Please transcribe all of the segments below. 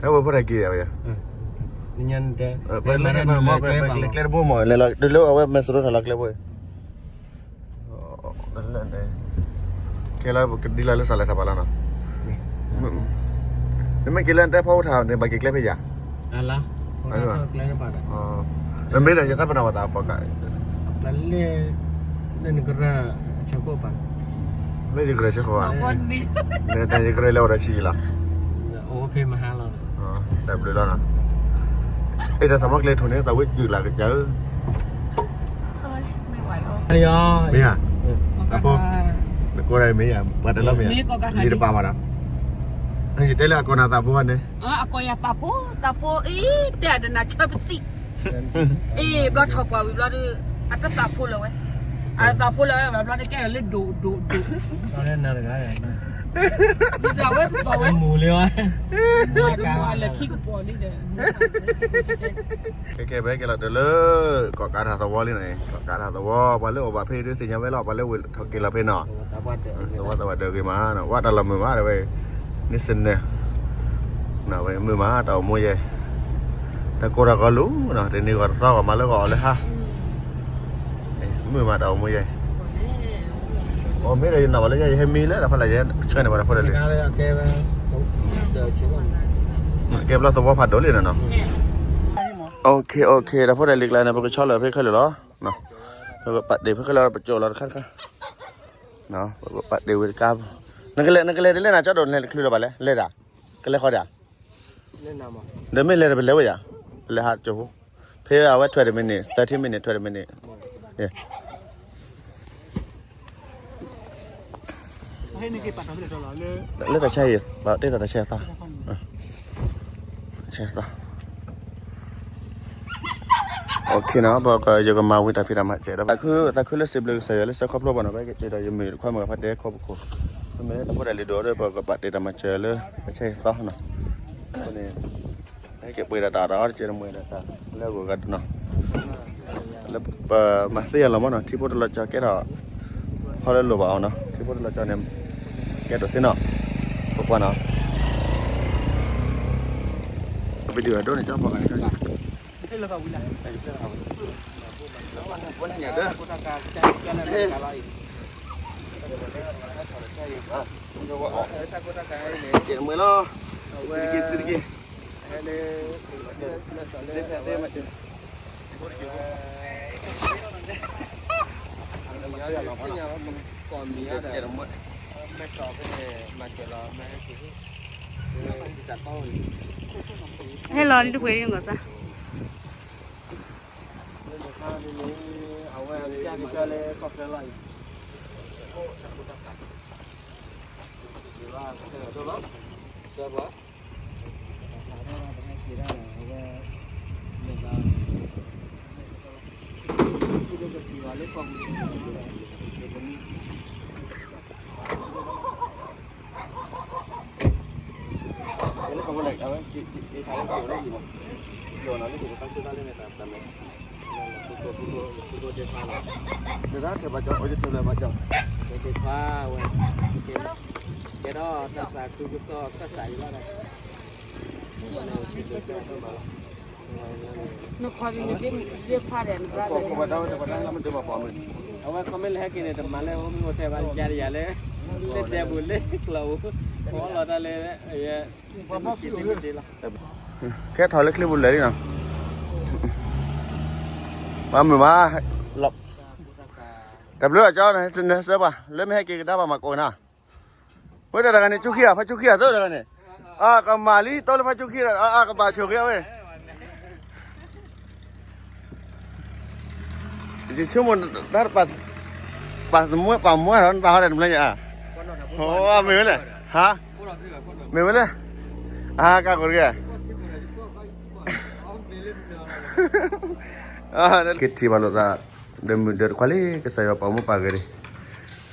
အဝဲဖိတၢ်က့ၤဝဲယၤ, ပလဲၤကျဲတဘိမး လဲၤလီၤ တုၤလၢအဝဲမဲာ်စရိထီၣ်လီၤကျဲဘိ, ကဲလီၤကဒ်လီၤလၢစးလဲၤထီၣ်ပာ်လီၤနီၤ, နမ့ၢ်က့ၤလၢနတဲဖီအိၣ်ထါန့ၣ် ဘၣ်က့ၤကျဲဖဲယၤ, မ့မ့ၢ်ဒီးယသးပနီၣ်ဘၣ်သးအဃိက လၢယကရၢဆၢဃိးဘၣ်, လၢယကရၢလၢအိၣ်ဒီးဆံးလီၤ, တၢ်ယကရၢလၢအိၣ်ဒီးဆံးလီၤ, တၢ်ဘျုးလီၤနီၤ, အဲၣ်တၢ်သးမီကျဲထူၣ်န့ၣ် သးဝံကၠူၣ်လၢကစၢ်ဧၢ, မ့ၢ်ဧါ, အဖိ, နကိးတၢ်မ့ၢ်ဧါ, ပှၤတလီမ့ၢ်ဧါ, လံတပာ်ဘၣ်ဒီး, ယတဲလၢအကိးနၤသးဖိန့ၣ်, အကိးယၤသးဖိ, သးဖိအံၤ တဲဒၣ်နၤဆၢပသံၣ် အ့ ဘျီထီၣ်ပှၢ်ဝံၤဘျီဒီး အတသးဖိလၢၤဝဲ, အသးဖိလၢၤဝဲဘျီဒီးကဲထီၣ်လၢဒိၣ်ဒိၣ်ဒိၣ်, ဒ်ဝဲပသီၣ်ဝဲ, မူၤလံဝဲ, အလဲၤခံကပီၤလံဒီး, ကဲကဲ ပဟဲက့ၤလီၤတုၤလၢ ကီၣ်ကးတၢ်သဝီလံနီၤ, ကီၣ်ကးတၢ်သဝီ ပှၤလၢအိၣ်ဘၣ်ဖဲအံၤဒုးသ့ၣ်ညါဝဲလီၤ, ပှၤလၢဝ့ၢ်ထီၣ်က့ၤလီၤဖဲနီၤ, သဝီသဝီဒၢးဂ့ၤမးနီၤ, ဝဲတၢ်လီၢ်မုာ်မး တဲဝဲ, န့ဆ့ၣ်နဲၣ် ဝဲမုာ်မး တၢ်အိၣ်မူယဲၢ်, တၢ်ကိၢ်တၢ်ဂီၤလူၤနီၤ, တနံၤဂီၤတသီဂီၤမးလၢဂီၤအီၤလၢဟါ, မုာ်မးတၢ်အိၣ်မူယဲၢ်, အိၣ်မ့ၢ်ဒီးယနီၣ်ဘၣ်လၢယဲၢ် ယဟဲမံလၢတၢ်ဖီလာ် ယဟဲဆှၢန့ၣ်ဘၣ်တၢ်ဖိတၢ်လံၤ, ကဲဘျီသဝီဖးဒိၣ်လံနီၤနီၤ, OK OK တၢ်ဖိတၢ်လံၤကျါန့ၣ် ပကဆီလီၤဖဲခဲလၢာ်လီၤ, ပကပာ်တ့ၢ်ဖဲခဲလၢာ် ပကၠိလီၤတခါတခါ, ပကပာ်တ့ၢ်ဝံၤတခါ, နကလဲၤ နကလဲၤဒ်လဲၣ်နၤ ကၠီဒိၣ် နလဲၤတချုးလၢၤဘၣ်လဲၣ်, လဲၤဒၣ်, ကလဲၤဃီဒၣ်, ဒီးမ့ၢ်လဲၤဒီးပလဲၤဝဲယၤ, ပလဲၤဟးကၠိဖိ, ဖဲအဝဲ twenty minute, thirty minute, twenty minute, လၢတၢ်ဆါအံၤ ပှၤတ့ထီၣ်တၢ်ဆါအသီ, ဆါအသီ, OK နီၤ, ပယကမၤဝံၤတၢ်ဖံးတၢ်မၤစၢၤဒီး သးခုလၢစံးဘျုးကစၢ်ယွၤလၢဆၢခီဖျိဘၣ်နီၤ, ပက့ၤဒီးယမ့ၢ်တခွါမုၢ်ဂၤဖါတဲခီပခိၣ်, မ့ၢ်လၢတၢ်ဖိတၢ်လံၤဒိၣ်ဒီး ပကပာ်တ့ၢ်တၢ်မၤစၢၤလၢ တၢ်ဆါအသီနီၤ, အဃိန့ၣ် ဟဲက့ၤပှ့ၤဒီးတၢ်တၢ်အီတကဲးတမှဲၤဒီးတၢ်လၢအဂုၤအဂၤနီၤ, လၢပမၤသ့အလီၢ်မးနီၤ, ထံဖိတလီၤကၠီကဲထီၣ် ဟီလၢလိၣ်ဘၣ်အီၤနီၤ, ထံဖိတလီၤကၠီန့ၣ် ကဲထီၣ်သ့နီၤ, ပကွၢ်နီၤ, video အဒိန့ၣ် ကၠီပှၤဂၤန့ၣ် ကဲးတမှဲၤလီၤ, စံးတက့ၢ် စံးတက့ၢ်. ဟဲလီၤလံတပှဲၤလံ နကီၢ်စၢ်. ကဲဒီးတၢ်သးခုကစီၣ်ခၢၣ်စးအံၤလီၤ. အဝဲ comment လၢဟဲက့ၤန့ၣ် တမၤလၢအိၣ်မ့ၢ်အိၣ်ထဲဘၣ် ယၤတယၤလၢ လၢဒဲပူၤလၢကျီၢ်ပူၤ ဖီလီၤတၢ်လၢယဲ ကဲထီၣ်လၢချံပူၤလၢာ်လံနီၤ, ဘၣ်မုာ်မး, တၢ်ဘျုးအကၠီ နဟဲစၢၤပှၤ လၢမ့ၢ်ဟဲက့ၤကဒါဘၣ်မၤကိးနၤ, ဝဲဒၣ်တဂၤန့ၣ် ကၠူခံဂၤ ဖါကၠူခံဂၤသိတဂၤန့ၣ်, အကမၤလံ တီလၢဖါကၠူခံဂၤ အကဘၣ်ဆိၣ်ဂ့ၤအဝဲ ယဆိကမိၣ်တၢ်ပာ်သမူပာ်မူထီၣ်နသးဟီဒီးတမျၢ်ညါ, မ့ၢ်ဝဲလဲၣ်, ဟါ, မ့ၢ်ဝဲလဲၣ်, အါ ကၢ်ကိးတဂ့ၤ, က့ၤထံၣ်ဘၣ်လိာ်သး, ဒီးမုၢ်ဒီးတခွါလံ ကစၢ်ယွၤပာ်မူပာ်ဂဲၤလံ,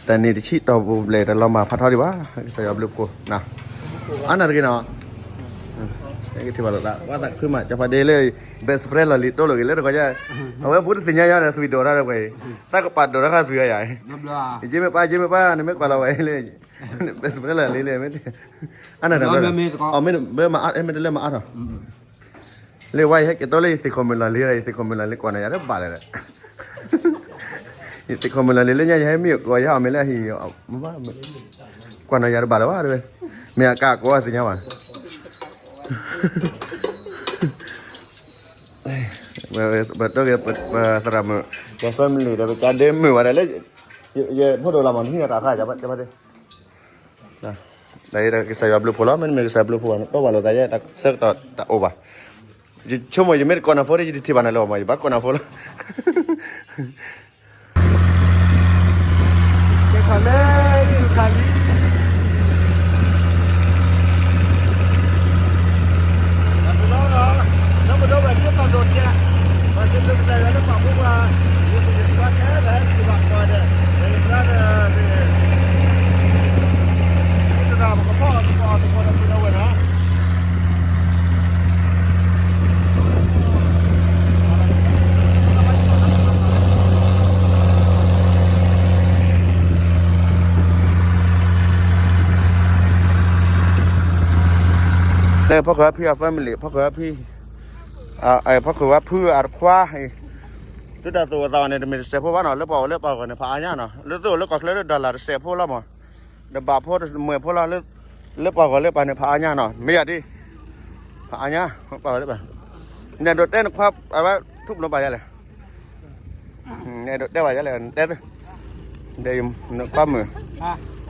တၢ်န့ၣ်တဆံးတီၢ်ပူၤဘျဲၣ် တၢ်လီၤမၢ်ဖးထီဒံးဘၣ်, ကစၢ်ယွၤဘျုးဖှိၣ်, အါနၤတဂ့ၤနီၤ, ကထံၣ်ဘၣ်လိာ်သး ပှၤသးခုမး ကၠီဖးဒ့လၢ best friend လီၤလံ တိလိာ်က့ၤလၢတကီၢ်ယါ, အဝဲဘူးတသ့ၣ်ညါယါဒီး သွံၣ်ဒိၣ်တၢ်ဒီးပှဲၤ, တၢ်ကပာ်ဒိၣ်တၢ်ခါသွံၣ်အယါ, ယမ့ၢ်ပၢ် ယမ့ၢ်ပၢ် နမ့ၢ်ကွၢ်လီၤဝဲလၢ ဘၣ်စပရ့လၢလံလဲၣ်, မ့ၢ်, အနၣ်, မ့ၢ်, မ့ၢ်တလၢမၤအါထီၣ်, လၢဝဲယဟဲက့ၤတီလၢယသ့ၣ်ခိၣ်မုၢ်လီၤလံ, ယသ့ၣ်ခိၣ်မုၢ်လီၤလံ ကွၢ်နီၤယၤတဘၣ်လၢၤ, ယသ့ၣ်ခိၣ်မုၢ်လီၤလံ လၢညါယဟဲမ့ၢ်ကီး ယဟဲအီၣ်မ့ၤလၢအဟံၣ်, ကွၢ်နီၤယၤတဘၣ်လၢၤဘၣ်, မ့ၢ်အကါကိးအီၤသ့ၣ်ညါဘၣ် ပတဲက့ၤ ပသရၣ်မုၣ်, ပ family ဒီး ပကါဒ့မုၣ်ဝဲဒၣ်လၢ ယဖိဒိၣ်လီၤမး နဟံးန့ၢ်တၢ်အခါ ဘၣ်တဲဘၣ်တဲ, ကစၢ်ယွၤဘျုးဖှိၣ်လီၤ, မ့တမ့ၢ်ကစၢ်ယွၤဘျုးဖှိၣ်ဘၣ်န့ၣ် တဘၣ်လိာ်သးယဲ တၢ်ဆၢကတီၢ်တအိၣ်ဘၣ်, ယဆိကမိၣ် ယမ့ၢ်တကိးနၤ phone ဒီး ယတထံၣ်ဘၣ်နၤလၢၤဘၣ်မး ယဘၣ်ကိးနၤ phone လီၤ ကဲခီလၢ ယူခါလံ ဒီးပဒီဝဲၢ်သ့ၣ်တဖၣ်, ပစံးဘျုးကစၢ်ယွၤလၢပာ်ဖှိၣ်ပှၤ, ယပယီၤပှၤခဲလၢာ်ဟဲစံးဘၣ်ပှၤဒီး, ယသရၣ်ဒီး, ယသရၣ်ပကဖီၣ်အီၤသကိးအီၤသကိးဒီးပဒီဝဲၢ်နီၤ ဖီၣ်ဃုာ်ဝဲဖံအ family, ဖီၣ်ဃုာ်ဝဲဖံ, ဖီၣ်ဃုာ်ဝဲဖုအတခွါအံၤ, သုတၢ်သူၣ်အိၣ်သးအိၣ်န့ၣ် တမ့ၢ်တစဲးဖိဘၣ်နီၤ, လၢပှၤအိၣ်လၢပှၤဂီၢ်န့ၣ် ဖးအါညါနီၤ, လၢသုအိၣ်လၢကီၢ်ချၢလၢ dollar တစဲးဖိလီၤမး, တဘးဖိတမှဲးဖိလီၤ, လၢပှၤဂီၢ်လၢပှၤန့ၣ် ဖးအါညါနီၤ, မ့ၢ်ယၤဒ်, ဖးအါညါ, ပှၤဂီၢ်လၢပှၤ, နဒိးတဲနခွါ အဝဲထူၣ်ဘျီဘၣ်ယၤလဲၣ် နအဲၣ်ဒိးတဲဘၣ်ယၤလဲၣ်, တဲ, နခွါမုၣ်,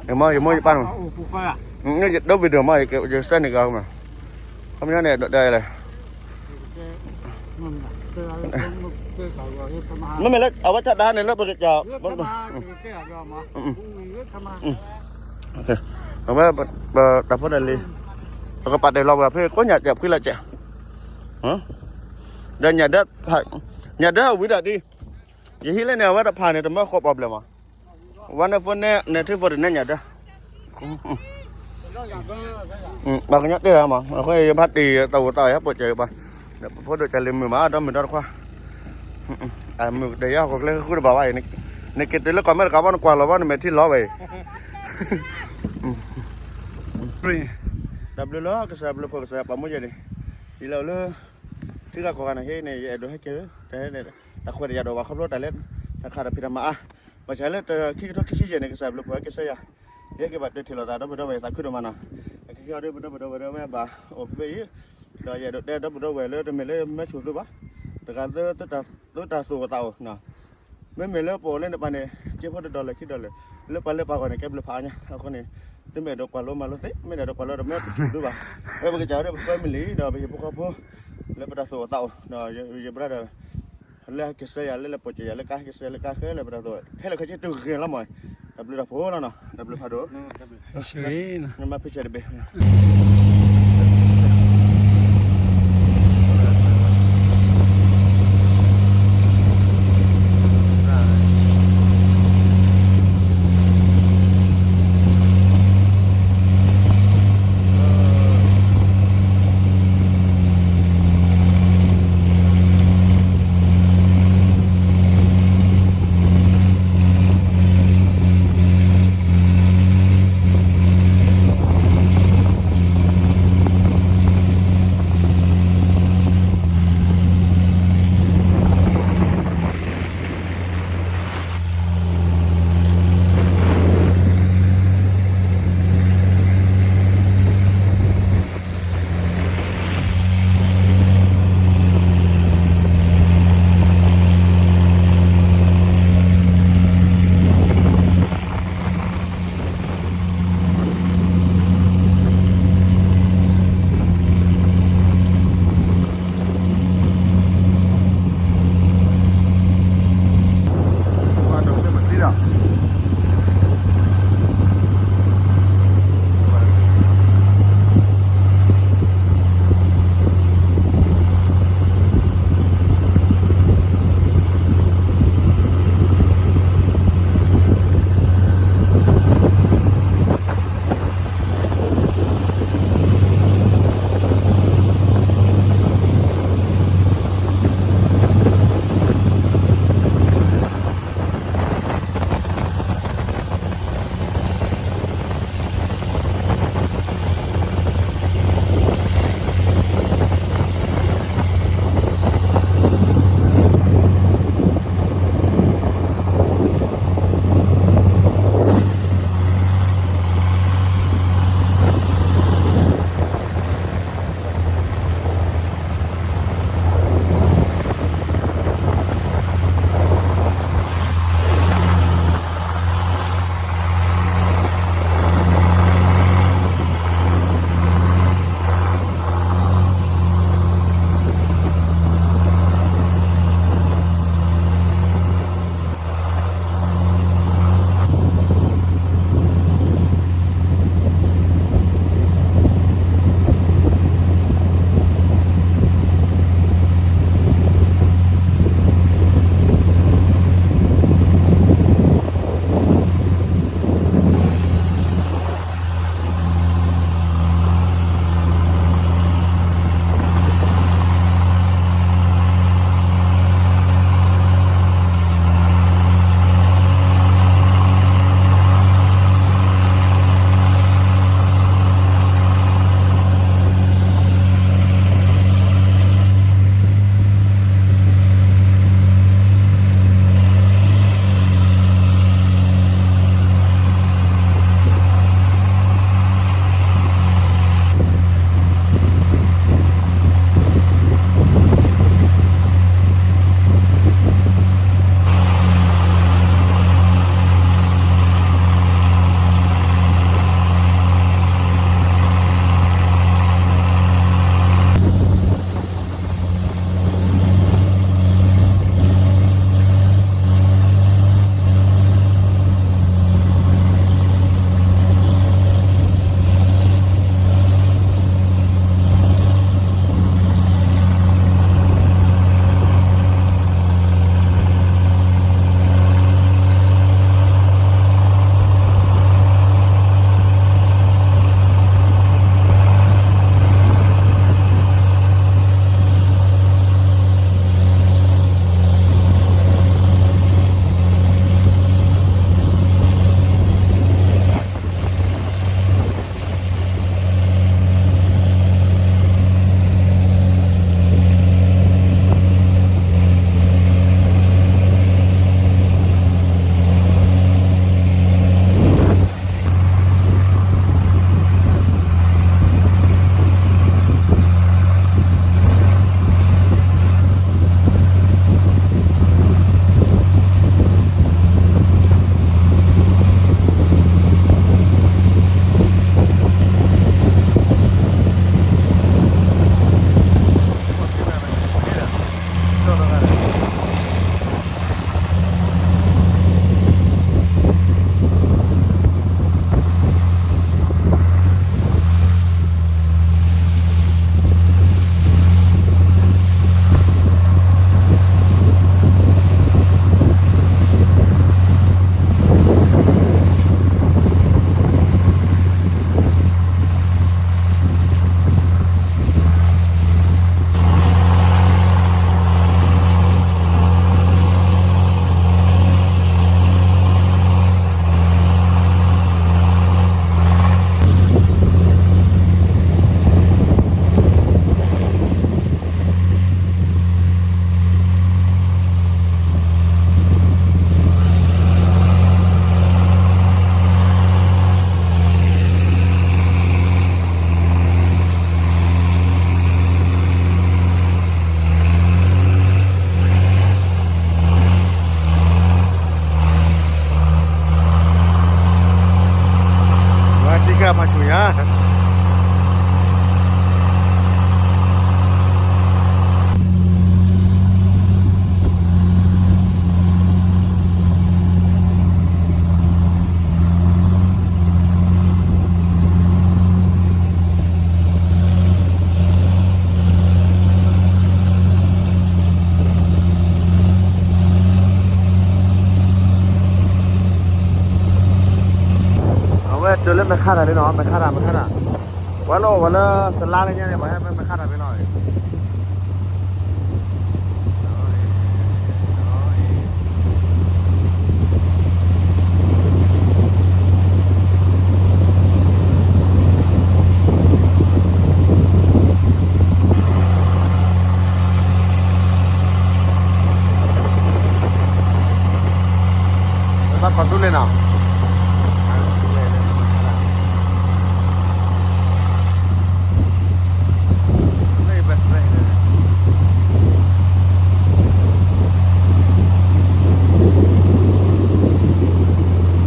ယမိၢ်ယပၢ်မုၣ်, ယဒိ video မး, ယစဲန့ၢ်ကမး, ခီပညီန့ၣ် အဲၣ်ဒိးတဲယၤလဲၣ်, မ့မ့ၢ်လၢအဝဲတၢ်ဒါန့ၣ်လၢပကစၢ် အဝဲ ပတၢ်ဖိတၢ်လံၤ, ပကပာ်တ့ၢ်လီၤဝဲဖဲကိးညၣ်စဲးဖှံလၢစဲး, ဒီးညၣ်ဒၢ, ညၣ်ဒၢဝံၤဒၣ်ဒ်, ယဟံးလၢန့ၣ် အဝဲတဖၣ်န့ၣ် တမၢဃီးပီၣ်ဘျဲၣ်မး, ဝါန့ၣ်ဖိန့ၣ် နဲၣ်ထံဖိတနဲၣ်ညၣ်ဒၢ ပှၤကညီတဲတၢ်မး, အဃိယဘၣ်တ့ၢ်တၢ်အိၣ်သးယၤပိာ်စၢၤယပှၤ, ဒီးပဖိဒိၣ်ကၢ်လံၤမုာ်မး ဒီမုၢ်ဒီတခွါ, အမုာ်ကတၢၢ်ယၤဟီၣ်ခိၣ်ချၢဃုတဘၣ်ဘၣ်အံၤ, နက့ၤတုၤလၢကီၢ်အမဲရကၤဘၣ် နကွၢ်လီၤဘၣ် နမဲာ်ထံလီၤဝဲအံၤ, တၢ်ဘျုးလီၤ ကစၢ်ဘျုးဖှိၣ်ကစၢ်ပာ်မူယဲၢ်န့ၣ်, ယလီၤလၢ ထံဂၤကီၢ်ဂၤန့ၣ်ဟ့ၣ်န့ၣ် ယအဲၣ်ဒိးဟဲက့ၤ, တၢ်ခွဲးတၢ်ယာ်ဒိၣ်ဘၣ်ခီဖျိတၢ်လဲၤ, တၢ်ခးတၢ်ဖံးတၢ်မၤအါ, ဘၣ်ဆၣ်လၢတခံကထိခံဆံယဲၢ်န့ၣ် ကစၢ်ဘျုးဖှိၣ်ဟဲက့ၤစၢၤယၤ, ယဟဲက့ၤဘၣ်တၢ်ထံၣ်လိာ်သးဒီပုၢ်ဒီဝဲၢ်သးခုဒိၣ်မးနီၤ, အခဲအံၤဒီးပဒီပုၢ်ဒီဝဲၢ်ဒီးဝဲဘၣ်အိၣ်ဖဲအံၤ, ဒီးယအဲၣ်ဒိးတဲဒီပုၢ်ဒီဝဲၢ်လၢတမ့ၢ်လၢမၢဆိၣ်သုဘၣ်, တဂၤလၢ သုတၢ်သူၣ်အိၣ်သးအိၣ်, မ့မ့ၢ်လၢပအိၣ်လၢနပၤန့ၣ် က့ဖိတဒီလၢခံဒီလၢ, လၢပှၤလၢပှၤဂီၢ်န့ၣ် ကဲဘျုးဖးအါညါ, အဃိန့ၣ် သုမ့ၢ်အဲၣ်ဒိးကွၢ်လိမၤလိသ့, မ့ၢ်အဲၣ်ဒိးကွၢ်လိဒီးမၢဆိၣ်သုဘၣ်, ဝဲပကစၢ်ဒီးပ family ဒီးပဟံၣ်ဖိဃီဖိ လၢပတၢ်သူၣ်အိၣ်သးအိၣ်, ဒီးယ brother လၢဟဲက့ၤစၢၤယၤလၢ လဲၤပိာ်စၢၤယၤလၢကါ ဟဲက့ၤစၢၤယၤလၢကါဃဲလၢပတၢ်သူၣ်အိၣ် ခဲလၢာ်ခဲဆ့တဂ့ၤလီၤမး, တၢ်ဘျုးတၢ်ဖှိၣ်လီၤနီၤ, တၢ်ဘျုးဖးဒိၣ်, မၤဖံးစၢၤတဘ့ၣ် နမၤဖံးစၢၤတဘ့ၣ် မဲာ်ခါတၢ်လံနီၤ, မဲာ်ခါတၢ်, မဲာ်ခါတၢ်, ပှၤလၢအိၣ်ဝဲလၢစလါလၢညါန့ၣ် ပှၤဟဲမဲာ်ခါတၢ်ဖဲလီၤ. ဘၣ်ကီၢ်သူလ့ၤနီၤ, က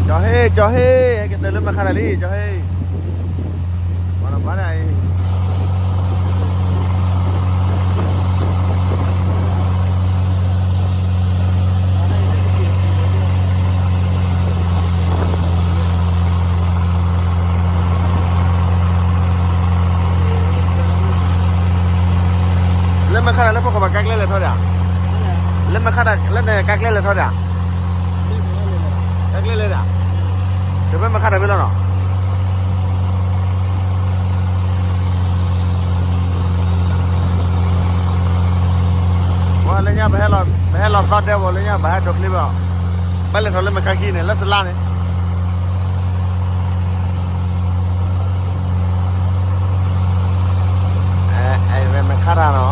ၠီၤဟ့ၣ် ကၠီၤဟ့ၣ် ဟဲက့ၤတၢၢ်လၢမဲာ်ခါတၢ်လံ ကၠီၤဟ့ၣ်, ပှၤနီၤပှၤန့ၣ် လၢမဲာ်ခါတၢ်လၢဖီခိၣ်ဘၣ်ကါကျဲလဲၤထီၣ်ဒၣ်, လၢမဲာ်ခါတၢ်လၢန့ၣ် ကါကျဲလဲၤထီၣ်ဒၣ်, ကါကျဲလဲၤဒၣ်, တဖဲမဲာ်ခါတၢ်ဖဲလီၤနီၤ. ပှၤလၢညါ ပဟဲလီၤသီဒဲဝဲလၢညါ ဘၣ်ဟဲဒိးချ့ဘၣ်, ဘၣ်လဲၤထီၣ်လၢမဲာ်ခါခံန့ၣ် လၢစလါန့ၣ် မဲာ်ခါတၢ်နီၤ.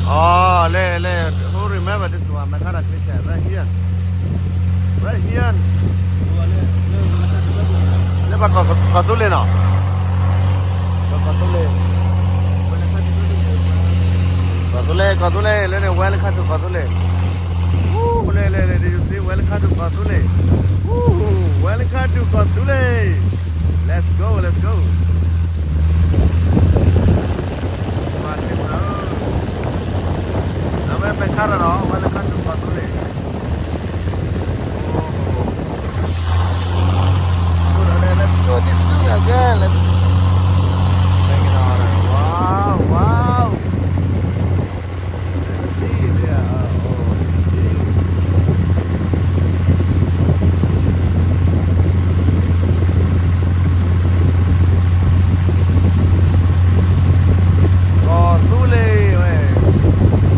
အီၤ လဲၤ လဲၤ who remember this one, မဲာ်ခါတၢ် right here, right here, လၢဘၣ်ကီၢ်သူလ့ၤနီၤ, ဘၣ်ကီၢ်သူလ့ၤ, ကီၢ်သူလ့ၤ ကီၢ်သူလ့ၤ လၢန့ၣ် welcome to ကီၢ်သူလ့ၤ. လဲၤ လဲၤ လဲၤ do you see, welcome to ကီၢ်သူလ့ၤ, welcome to ကီၢ်သူလ့ၤ, let's go, let's go. အဝဲမဲာ်ခါတၢ်နီၤ, welcome to ကီၢ်သူလ့ၤ. Let's go this way again. Let's check it out. Wow, wow. Let's see there. Oh, see. ကီၢ်သူလ့ၤဝဲ,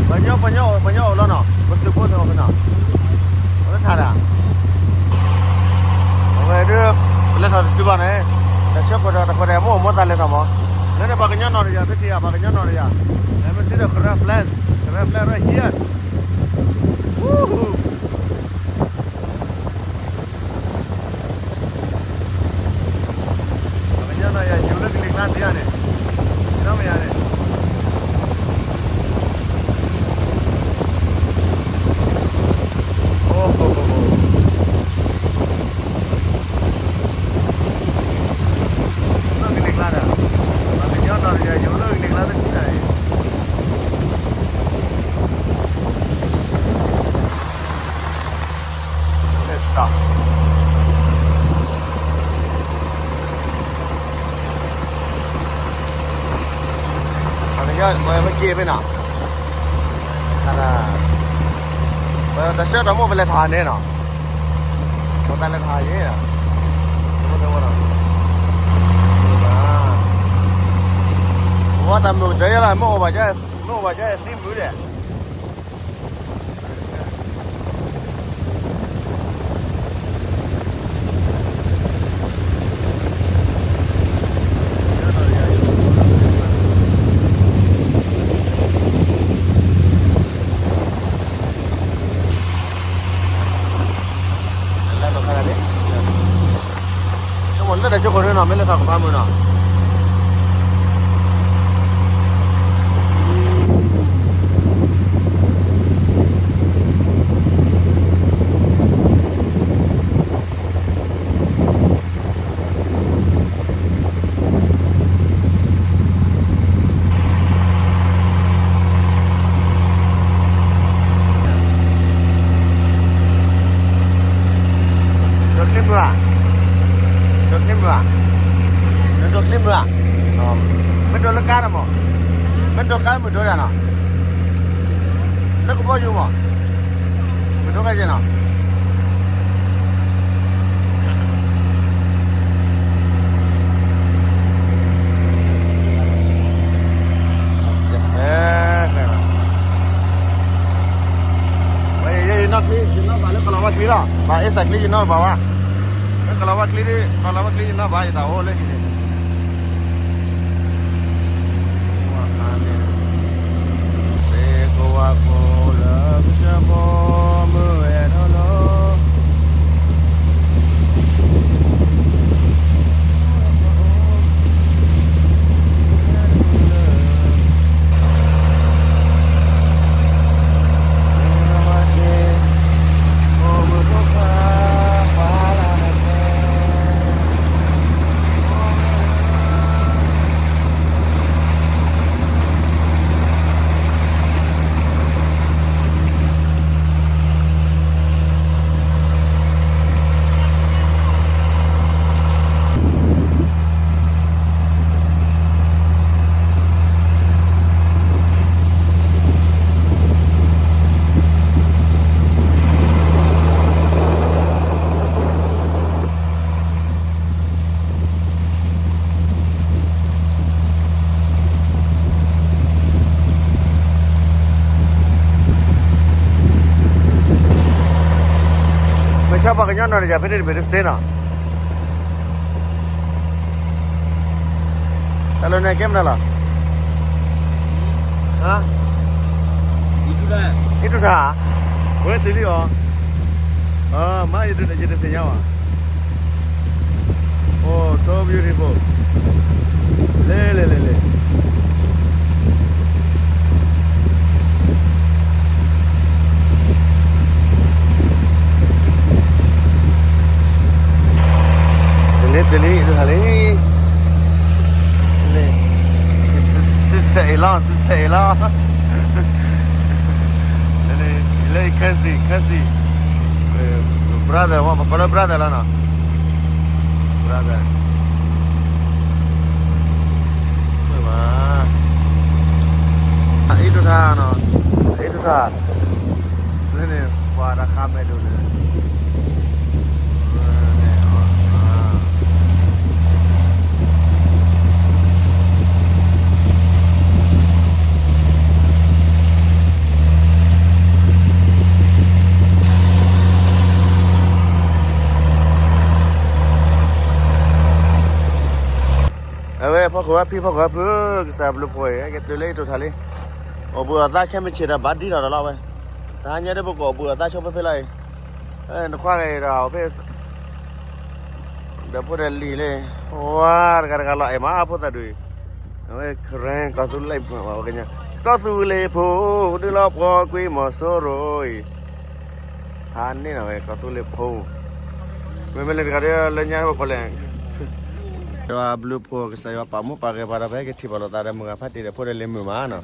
ပှၤကညီ ပှၤကညီ ပှၤကညီအိၣ်လီၤနီၤ, ပသုးဖိသ့ၣ်အိၣ်ဖဲနီၤ, ပလၢထးဒၣ်, အဝဲဒၣ်, ပလဲၤထီၣ်တတုၤဘၣ်န့ၣ်, တၢ်ဆၢခိၣ်ဒီးတၢ်ခွဲးတၢ်ယာ် မိၢ်အိၣ်မိၢ်သးလဲၤထီၣ်မး, လၢန့ၣ်ပှၤကညီနီၢ်တယၤ ဖဲထံၣ်ဧါ ပှၤကညီနီၢ်တယၤ, လဲၤမ့ၢ်စံးဒီး Karen flag, Karen flag right here. Woohoo. ပှၤကညီနီၢ်ယၤ ယူၤလၢကလံၤကျါဒံးဧါန့ၣ်, ဒီမယၤန့ၣ်, အိၣ်, လၢကလံၤကျါဒီး, ပှၤကညီနီၢ်တယၤ ယူၤလၢကလံၤကျါလၢထံၣ်န့ၣ် ပှၤကညီ ပှၤမ့ၢ်က့ၤဖဲနီၤ, ပှၤတၢ်ဆၢကတီၢ်မိၢ်ပလဲၤထီၣ်န့ၣ်နီၤ, ပှၤတၢ်လဲၤထီၣ်ယဲ, ပှၤတၢ်မုာ်ကတၢၢ်ယဲလီၤ, မ့ၢ်အိၣ်ဘၣ်ကဲ, မ့ၢ်အိၣ်ဘၣ်ကဲသံမုာ်ဒဲး. လၢတၢ်ကၠိခိၣ်န့ၣ်နီၤ မ့ၢ်လၢတၢ်ကဖးမုၢ်နီၤ. ဒိးချ့မုၢ်ဧါ, ဒိးချ့မုၢ်ဧါ, နဒိးချ့မုၢ်ဧါ, မ့ၢ်ဒိးလၢကါန့ၣ်မး, မ့ၢ်ဒိးကါမုၢ်ဒိးဒၣ်နီၤ, လၢကဘီယူၤမး, မုၢ်ဒိးကါယဲၢ်နီၤ. ဘၣ်အ့ၣ်စးချံယနီၣ်ဘၣ်ဝဲ, ကလီၤဝဲချံ, ကလီၤဝဲချံယနီၣ်ဘၣ်ယတၢ်အိၣ်လၢဟံၣ်န့ၣ်, သ့ၣ်ကိးဝါကိးလၢကစၢၢ်ဖိမုၢ်ဝဲဒၣ်လီၤ. ပဆၣ်ပှၤကညီနီၢ်တယၤဖဲန့ၣ်တဘ့ၣ်တစ့နီၤ, တၢ်လၢန့ၣ်ကဲမနုၤလီၤ, အံၣ်ထူထါ, ဝဲတုၤလံအီၤ, မ့ၢ်ယတသ့ၣ်ညါဘၣ်, Oh, so beautiful. လဲၤလဲၤလဲၤလဲၤ တလ့တလ့တခါလံ, sister-in-law, sister-in-law, လၢ cousin, cousin, brother, ပကိးလၢ brother လီၤနီၤ, brother, မ့ၢ်ဘၣ်, အံၣ်ထူထါနီၤ, အံၣ်ထူထါ, လၢန့ၣ် ပှၤတၢ်ဃါမဲာ်ဒိၣ်န့ၣ် အဝဲဖီခိၣ်ဝဲဖံဖီခိၣ်ဝဲဖု, ကစၢ်ဘျုးဖှိၣ်အံၤ ဟဲက့ၤတုၤလၢအံၣ်ထူထါလံ, အိၣ်ဘှံးအီၣ်သါခဲမုၢ်ဆ့ၣ်ဒီးဘၣ်ဒ်ထီၣ်ဒီးလီၤဝဲ, တဟါညါဒ်ပကအိၣ်ဘှံးအီၣ်သါဆိဖဲဖဲလီၤအံၤ, နကွၢ်က့ၤဒီးအိၣ်ဖဲ ဒီးဖိဒီးလံၤလံ, ဝါတဂၤတဂၤလီၤအဲၣ်မးဖိသၣ်ဒူၣ်အံၤ, အဝဲ Karen ကီၢ်သူလ့ၤဖိ, ကီၢ်သူလ့ၤဖိ, ဒုးလီၤပှီၢ်ကွံာ်မီၤစိရိၤအံၤ, ဟါန့ၣ်နီၤဝဲ ကီၢ်သူလ့ၤဖိ, မ့မ့ၢ်လၢတဂၤဒီးလၢညါပပီၣ်လဲၣ်, ယွၤဘျုးဖှိၣ် ကစၢ်ယွၤပာ်မူပာ်ဂဲၤပှၤဒီး ပဟဲက့ၤထံၣ်ဘၣ်လိာ်သးဒီးမုၢ်ဂၤဖးတံၢ်ဒီးဖိဒီးလံၤမုၢ်မးနီၤ,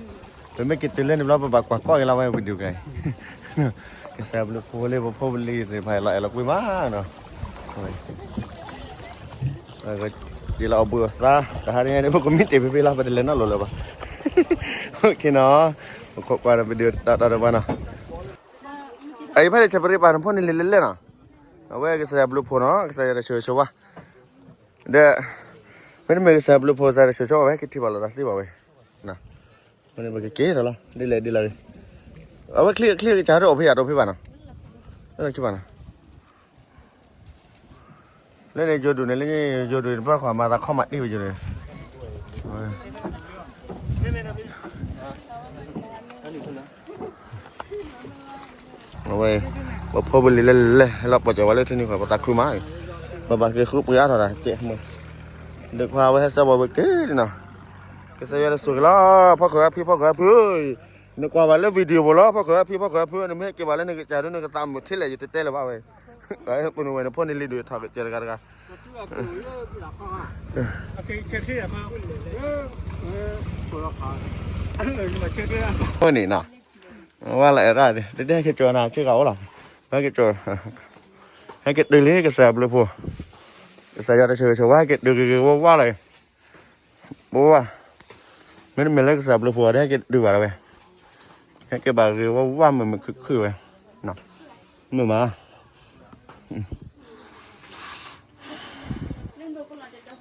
ပမ့ၢ်က့ၤတုၤလၢန့ၣ်ဘျီ ပဘၣ်ကွၢ်ကီၢ်က့ၤလီၤဝဲ video ကါအံၤ, ကစၢ်ဘျုးဖှိၣ်လၢပဖိပလံၤသ့ၣ်တဖၣ်အံၤ လီၤအဲၣ်လီၤကွံမးနီၤ ယလီၤအီၣ်ဘှံးအီၣ်သါ, တဟါညါန့ၣ် ပကမ့ၢ်တ့ၢ်ဖဲဖဲလီၤ ပတလဲၤနီတလီၢ်လၢၤဘၣ်, နီၤ, ပခိးကွၢ်ဒီး video တတီၤတဘၣ်နီၤ, အအံၤဖဲန့ၣ် ဆဲးပရ့ပာ်နဖိန့ၣ်လံလဲၣ်လဲၣ်နီၤ, အဝဲကစၢ်ယွၤဘျုးဖှိၣ်နီၤ ကစၢ်ယွၤတၢ်ဆိၣ်ဂ့ၤဆိၣ်ဝါ, ဒီး မ့တမ့ၢ်ကစၢ်ယွၤဘျုးဖှိၣ် ကစၢ်ယွၤတၢ်ဆိၣ်ဂ့ၤဆိၣ်ဝါ ပဟဲက့ၤထံၣ်ဘၣ်လိာ်သးသ့ဘၣ်ဝဲ, မ့ၢ်န့ၣ်ပကက့ၤထီၣ်လီၤ ဒ်လဲၣ်ဒ်လဲၣ်ဂ့ၤ, အဝဲချံချံကစၢ်တအိၣ်ဖဲအံၤ တအိၣ်ဖဲဘၣ်နီၤ, လၢခံဘၣ်နီၤ လၢန့ၣ် ယိၤဒုးန့ၣ် လၢယိၤဒုးန့ၣ် ပှၤခွါမၤသးခီမးတံၢ်ဝဲယိၤန့ၣ်, အဝဲ ပဖိပလံၤလၢလဲၣ်လဲၣ် ဟဲလီၤပီၢ်ကၠီၤဝဲလၢထံနံၤဃီ ပသးခုမး, ပဘၣ်က့ၤဃုပှ့ၤအါထီၣ်တၢ်ကဲမး, ဒီးခွါဝဲဟဲစၢဘီဝဲက့ၤနီၤ, ကစၢ်ယွၤတၢ်ဆိၣ်ဂ့ၤလီၤ ဖီခိၣ်ဝဲဖံဖီခိၣ်ဝဲဖု, နကွၢ်ဘၣ်လၢ video ပူၤလီၤ ဖီခိၣ်ဝဲဖံဖီခိၣ်ဝဲဖု, နမ့ၢ်ဟဲက့ၤဘၣ်လၢနကစၢ်ဒုး နကသးမုာ်ထဲလဲၣ် ယတတဲလၢၤဘၣ်ဝဲ ပနဝဲနဖိန့ၣ်လံဒုးထီၣ်ကစၢ်တဂၤတဂၤ, န့ၣ်နီၤ, ဝဲလၢအဲၣ်ဒၣ် တဟဲက့ၤကၠီၤနၤ ဆ့ကၤအိၣ်လီၤ, ဟဲက့ၤကၠီၤ ဟဲက့ၤတုၤလံကစၢ်ဘျုးဖှိၣ်, ကစၢ်ယွၤတၢ်ဆိၣ်ဂ့ၤဆိၣ်ဝါ ဟဲက့ၤတုၤဂ့ၤဂ့ၤဝါဝါလီၤ, ပဝါ, မ့တမ့ၢ်လၢကစၢ်ဘျုးဖှိၣ်ဒီး ဟဲက့ၤတတုၤဘၣ်လီၤဝဲ, ဟဲက့ၤဘၣ်ဂ့ၤဝါဝါမုာ်မုာ်ခုၣ်ခုၣ်ဝဲ, မုာ်မး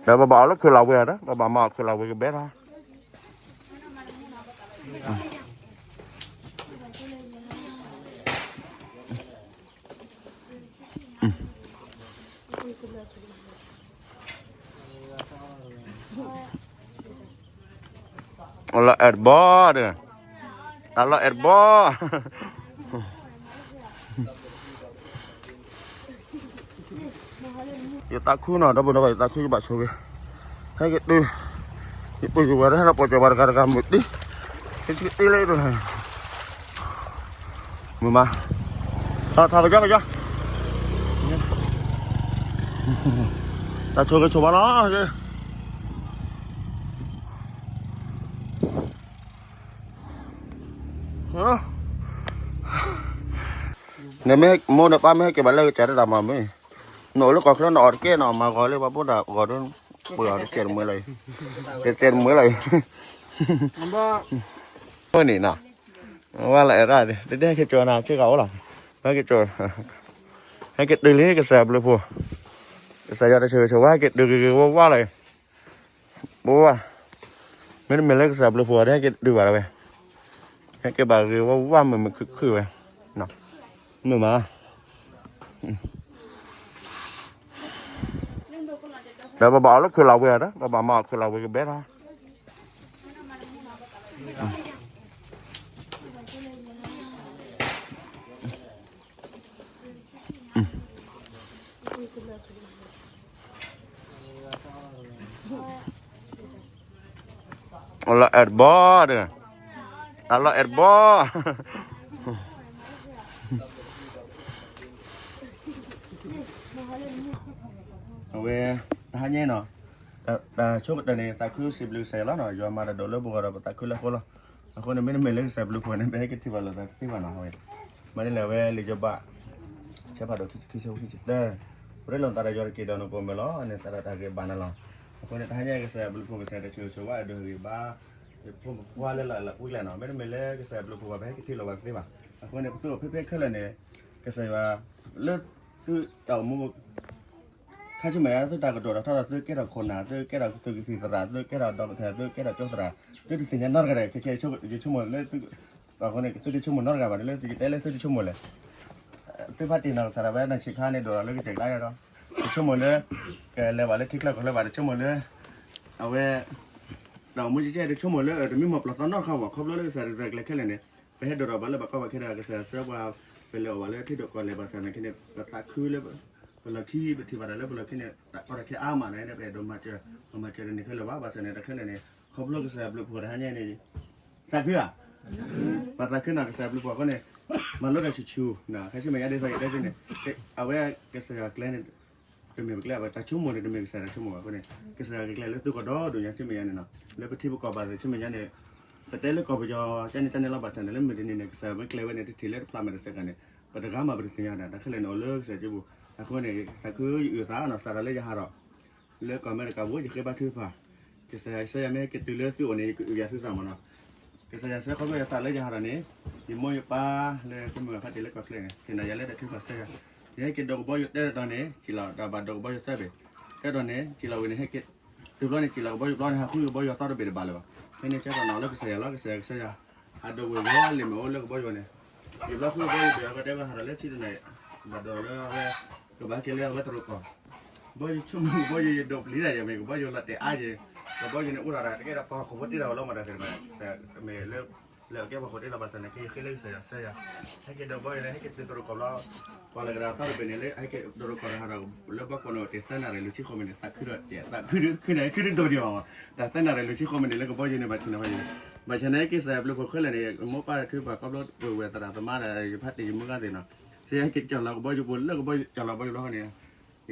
ဒီးပဘၣ်အီၣ်လၢခုၣ်လီၤဝံၤဒီး ပဘၣ်မၤအီၣ်ခုၣ်လီၤဝံၤကဘဲထီၣ်, အ အလီၤအဲၣ်တဘီဒီး, အလီၤအဲၣ်တဘီ. ယသးခုနီၤ ဒီပုၢ်ဒီဝဲၢ် ယသးခုယဘၣ်ဆိၣ်ဂ့ၤ, ဟဲက့ၤတုၤ, ယပုၢ်ယဝဲၢ်တဟဲဒီးပိာ်ကၠီၤပှၤတဂၤတဂၤမုာ်တံၢ်, ဟဲက့ၤတံၢ်လၢတနီၤ, မုာ်မး, ထီၣ်ထီၣ်ကယီကယီ, တၢ်ဆိၣ်ဂ့ၤဆိၣ်ဝါနီၤ. နမ့ၢ်မိၢ်နပၢ်မ့ၢ်ဟဲက့ၤဘၣ်လၢကစၢ်တၢ်မၤမ့ၢ်, နအိၣ်လၢကီၢ်ချၢနအီၣ်တက့ၢ်နီၤ မၤဂီၤလၢပှၤဘိးတၢ်ဂီၤဒိ, ပှၤတစဲးတမှဲလီၤ, တစဲးတမှဲလီၤ, အၢန့ၣ်နီၤ, ဝဲလၢအဲၣ်ဒၣ်, တဟဲက့ၤကၠီၤနၤဆ့ကၤအိၣ်လီၤ, ဟဲက့ၤကၠီၤ, ဟဲက့ၤတုၤလံကစၢ်ဘျုးဖှိၣ်, ကစၢ်ယွၤတဆိၣ်ဂ့ၤဆိၣ်ဝါ ဟဲက့ၤတုၤဂ့ၤဂ့ၤဝါဝါလီၤ. ပဝဲ, မ့တမ့ၢ်လၢကစၢ်ဘျုးဖှိၣ်ဒီး ဟဲက့ၤတတုၤဘၣ်လီၤဝဲ, ဟဲက့ၤဘၣ်ဂ့ၤဝဲဝဲမုာ်မုာ်ခုၣ်ခုၣ်ဝဲ, မုာ်မး, ဒီးပဘၣ်အီၣ်လၢခုၣ်လီၤဝဲဒီး ပဘၣ်မၤအီၣ်ခုၣ်လီၤဝဲကဘဲထီၣ် အလီၤအဲၣ်တဘီဒီး, အလီၤအဲၣ်တဘီ, အဝဲ, တဟါညါနီၤ, တၢ်ဆိကတၢၢ်န့ၣ် သးခုစံးဘျုးကစၢ်ယွၤလီၤနီၤ, ယွၤမၤတၢ်ဒိၣ်လၢပဂီၢ်ဒီး ပသးခုလၢအဃိလီၤ. အဃိန့ၣ် မ့တမ့ၢ်လၢကစၢ်ဘျုးဖှိၣ်န့ၣ် ပဟဲက့ၤထံၣ်ဘၣ်လိာ်သးတသ့ဘၣ်နီၤ, အဝဲ, မၤန့ၣ်လဲၣ် အဝဲလံာ်ယိၤဘး ဆၢဖးဒိၣ်ခံဆံခံဆၢဖိခံဆံသၢ, ပရ့လိာ်နသးဒီးယွၤတက့ၢ်ဒီးနကအိၣ်မုာ်လီၤ, န့ၣ်သးဒီးတၢ်ဂ့ၤဘၣ်နၤလီၤ. အဃိန့ၣ် တဟါညါကစၢ်ဘျုးဖှိၣ် ကစၢ်တၢ်ဆိၣ်ဂ့ၤဆိၣ်ဝါအဒိၣ်ဂ့ၤဘၣ် ယဖိမုၣ်ဖိခွါလၢလၢပှဲၤလၢ်နီၤ, မ့တမ့ၢ်လၢကစၢ်ဘျုးဖှိၣ်ဘၣ် ပဟဲက့ၤထံၣ်လိာ်ဘၣ်တသ့ဘၣ်. အဃိန့ၣ် ပသုအိၣ်ဖဲဖဲခဲလၢာ်န့ၣ်, ကစၢ်ယွၤ, လၢသုတၢ်အိၣ်မူ ခါဆူမဲာ်ညါ သုတၢ်ကတိၤတၢ်ထီၣ်ဒီး သုကဲထီၣ်ခိၣ်နၢ်, သုကဲထီၣ်သုးကသံၣ်သရၣ်, သုကဲထီၣ်ဒီကထၢၣ်, သုကဲထီၣ်ကၠိသရၣ်, သုတသ့ၣ်ညါနီတဂၤဒီး ခဲခဲယဆိကမိၣ်လၢသု, အဃိန့ၣ် သုတဆိကမိၣ်နီတဂၤဘၣ်, လၢသုကတဲလၢသုတဆိကမိၣ်လဲၣ်. သုဖါတံၢ်နီၢ်ကစၢ်ဒၣ်ဝဲ နဆံးခါန့ၣ်ဒိၣ်ဒီးလၢကစၢၢ်ကဒါဒီး, တဆိကမိၣ်လၢ, ကလဲၤဘၣ်လၢထံချၢကီၢ်ချၢဘၣ် တဆိကမိၣ်လၢ, အဝဲ တၢ်အိၣ်မူကဲကဲ တဆိကမိၣ်လၢတမံၤမီၢ်ပျီၢ်သီနီတခါဘၣ်, ခီဖျိလၢကစၢ်တၢ်ရဲၣ်ကျဲၤခဲလၢာ်န့ၣ်, ပဟဲဒိၣ်ထီၣ်ဘၣ်လၢဘၣ်ကီဘၣ်ခဲဒီး ကစၢ်ယွၤဆှၢပှၤ, ပလဲၤအိၣ်ဘၣ်လၢထံဒိၣ်ကီၢ်လဲၢ်ဘၣ်ဆၣ်န့ၣ်ခဲန့ၣ် ပသးခုလၢ, ပလီၢ်ခံ ပထံၣ်ဘၣ်တၢ်လၢပလီၢ်ခံန့ၣ် တၢ်ကီတၢ်ခဲအါမးန့ၣ် ပအဲၣ်ဒိးမၤစၢၤ, ပမၤစၢၤတန့ၢ်ခဲလၢာ်ဘၣ်, ဘၣ်ဆၣ်န့ၣ် တၢ်ခဲလၢာ်န့ၣ် ခီဖျိကစၢ်ယွၤဘျုးဖှိၣ်တဟါညါန့ၣ်, သးခုဧါ, ပသးခုနီၢ်ကစၢ်ယွၤဘျုးဖှိၣ်အဃိန့ၣ်, မၤလိတၢ်ဆူၣ်ဆူၣ်, ခါဆူမဲာ်ညါဒ်သိးယတဲသုန့ၣ်, အဝဲကစၢ်ယွၤကျဲန့ၣ် တမ့ၢ်ပကျဲဘၣ်, တၢ်ဆိကမိၣ်န့ၣ် တမ့ၢ်ကစၢ်တၢ်ဆိကမိၣ်ဘၣ်အဃိန့ၣ်, ကစၢ်ယွၤကကျဲလၢသုဂီၢ်ဒီဒိၣ်ညါဆူမဲာ်ညါန့ၣ်နီၤ, လၢပထံပကီၢ်ဘၣ်သ့ၣ်ဆူမဲာ်ညါန့ၣ်, ပတဲလၢကီၢ်ပယီၤ ကန့ၣ်ကန့ၣ်လီၤဘၣ်ဆၣ်န့ၣ် လၢမုၢ်တနံၤန့ၣ် ကစၢ်ယွၤမ့ၢ်ကျဲဝဲန့ၣ် တထံၣ်လၢတဖျးမဲာ်တစဲးကါန့ၣ်, ပတဂၤမးပတသ့ၣ်ညါဒၣ် တၢ်ခဲလၢာ်န့ၣ်အိၣ်လၢကစၢ်ယွၤက့ပူၤ, အဃိန့ၣ် သးခုယအုၣ်သးနီၤ စးထီၣ်လၢယဟးထီၣ် လၢကီၢ်အမဲရကၤပူၤ ယဃ့ဘါထုကဖၣ်, ကစၢ်ယွၤဆှၢယၤမ့ၢ်ဟဲက့ၤတုၤလၢသုအိၣ်န့ၣ် ယကအုၣ်ယၤသုသးမးနီၤ, ကစၢ်ယွၤဆှၢခီဖျိယသးလၢယဟးထီၣ်န့ၣ်, ယမိၢ်ယပၢ်လၢသုမုၢ်ဂၤဖါတံၢ်လၢကီၢ်ချၢန့ၣ် သ့ၣ်နီၣ်ယၤလၢတၢ်ထုကဖၣ်ဆှၢယၤ, ယဟဲက့ၤဒိးကဘီယူၤတၢ်တတီၤန့ၣ် စံၣ်လီၤတၢ်ဘၣ်ဒိးကဘီယူၤသၢဘ့ၣ်, တၢ်တတီၤန့ၣ် စံၣ်လီၤဝံၤန့ၣ် တုၤဘျီန့ၣ် စံၣ်လီၤကဘီယူၤဘျီန့ၣ် ဟးဃုကဘီယူၤသီတဘ့ၣ်တဘၣ်လၢၤဘၣ်, ဖဲန့ၣ်ဆၢကတီၢ်န့ၣ်လၢကစၢ်ယွၤလီၤ, ကစၢ်ယွၤကစၢ်ယွၤ, ဟးဒိးဝံၤဝီၤလံာ်မ့ၢ်အိၣ်လၢကဘီယူၤန့ၣ်, ယဘျီဃုကဘီယူၤဘ့ၣ်အဃိတဲဝဲဟးထီၣ်လၢထံတန့ၣ်, ဘၣ်ဒိးလၢအဝဲ, ကဘၣ်က့ၤလၢအဝဲတရူးကီၢ်, ဘီယူၤဆိကမိၣ် ကဘီယူၤယဒိးပျံၤတၢ်ယဲၢ်မ့ၢ် ကဘီယူၤလီၤတဲာ်အါယဲၢ်, ကဘီယူၤန့ၣ်အိၣ်ဒီးတၢ်တကဲဒီးပှၤဟီၣ်ခိၣ်ဖိတ့ထီၣ်ဝဲလီၤမးတၢ်သ့ၣ်တဖၣ်, မ့ၢ်လၢ လၢအကဲပှၤဟီၣ်ခိၣ်တ့လီၤဘၣ်ဆၣ်န့ၣ် ကယဃ့လၢကစၢ်ယွၤဆှၢယၤ, ဟဲက့ၤဒိးကဘီယူၤန့ၣ် ဟဲက့ၤတုၤတရူးကီၢ်ဘျီ, ပှၤလၢကဒီးသီတဘ့ၣ်န့ၣ်လၢ ဟဲက့ၤတရူးကီၢ်ဒီးဟးဒီး, လၢဘီကီၢ်န့ၣ်အိၣ်တ့ၢ်သၢနၣ်ရံၣ်လွံၢ်ဆံဃိးမံးနံး သးခုဒီးတဲာ်သးခုဒုးခုန့ၣ် ခုဒုးဒိၣ်ဒံးဘၣ်မး, တၢ်သၢနၣ်ရံၣ်လွံၢ်ဆံဃိးမံးနံးလၢကဘီယူၤန့ၣ် ဘၣ်ဆၣ်န့ၣ်ဘၣ်ယဲၢ်, ဘၣ်ဆၣ်န့ၣ်က့ၤကစၢ်ယွၤဘျုးဖှိၣ်ခဲလၢာ်န့ၣ် မိၢ်ပၢ်ထုကဖၣ်ခီဖျိတဝဲၢ်သရၣ်သမါဒီး ယဖါတံၢ်ယမုၢ်ဂၤသ့ၣ်နီၤ, စ့ဟဲက့ၤကၠီၣ်လီၤကဘီယူၤပူၤလၢကဘီယူၤကၠီၣ်လီၤကဘီယူၤလီၤန့ၣ်